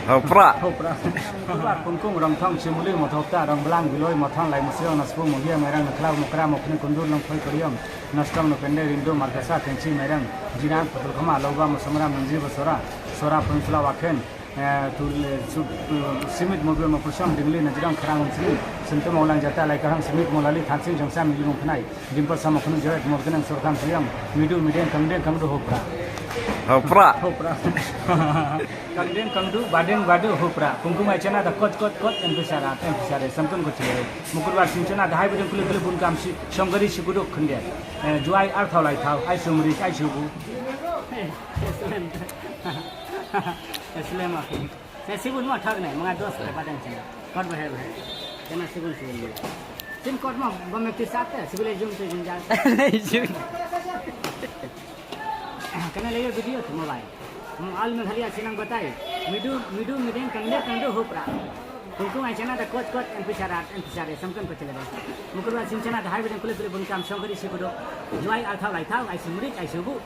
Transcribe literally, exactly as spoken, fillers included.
Hopra. Hopra. Hopra, Kungkung, Rongthong, Chimuli, Mothokta, Rongblang, Biloi, Mothon, Lai Musiong, Naspu, Mogia, Merang, Naklau, Mokra, Mokni, Kundur, Longphoi, Koriom, Nastong, Nopende, Rindo, Markasa, Kengchi, Merang, Jinang, Patulkhama, Loba, Mosomra, Munji, Basora, Sora, Peninsula, Waken, eh, Tul-, eh, Sub-, eh, Simit, Mobil, Mopusam, Dingli, Najrong, Kharang, Umsli, Sentum, Aulang, Jata, Laikarang, Simit, Molali, Thansing, Jongsam, Yulung, Khnai, Dimpal, Samakunu, Joet, Morgan, Sorkam, Siang, Midu, Mideng, Kangdeng, Kangdu, Hopra. Hopra. Hopra. Kangdeng, Kangdu, Badeng, Badu, Hopra. Kungkung ai chana da kot, kot, kot, em pisara, em pisare, samkun ko chire. Mukurwar sing chana da hai badeng kule kule bun kam si, shongari si kuduk khende. Eh, juai ar thau lai thau, ai sumri, ai subu. Slem. Slem, okay. Sa sibun mo thak ne, mga dos ke badeng chana. Kot bahel hai. Chana sibun sibun mo. Sim kot mo, bam ek sate, sibule jum se jum jal. Jum. Kana lagi video tu mobile. Mo al Meghalaya sinang batai. Midu, midu, mideng, kangdeng, kangdu, Hopra. Kungkung ai chana da kot, kot, em pisara, em pisare, samkun ko chile. Mukurwar sing chana da hai badeng kule kule bun kam, shongari si kuduk. Juai ar thau lai thau, ai sumri, ai subu.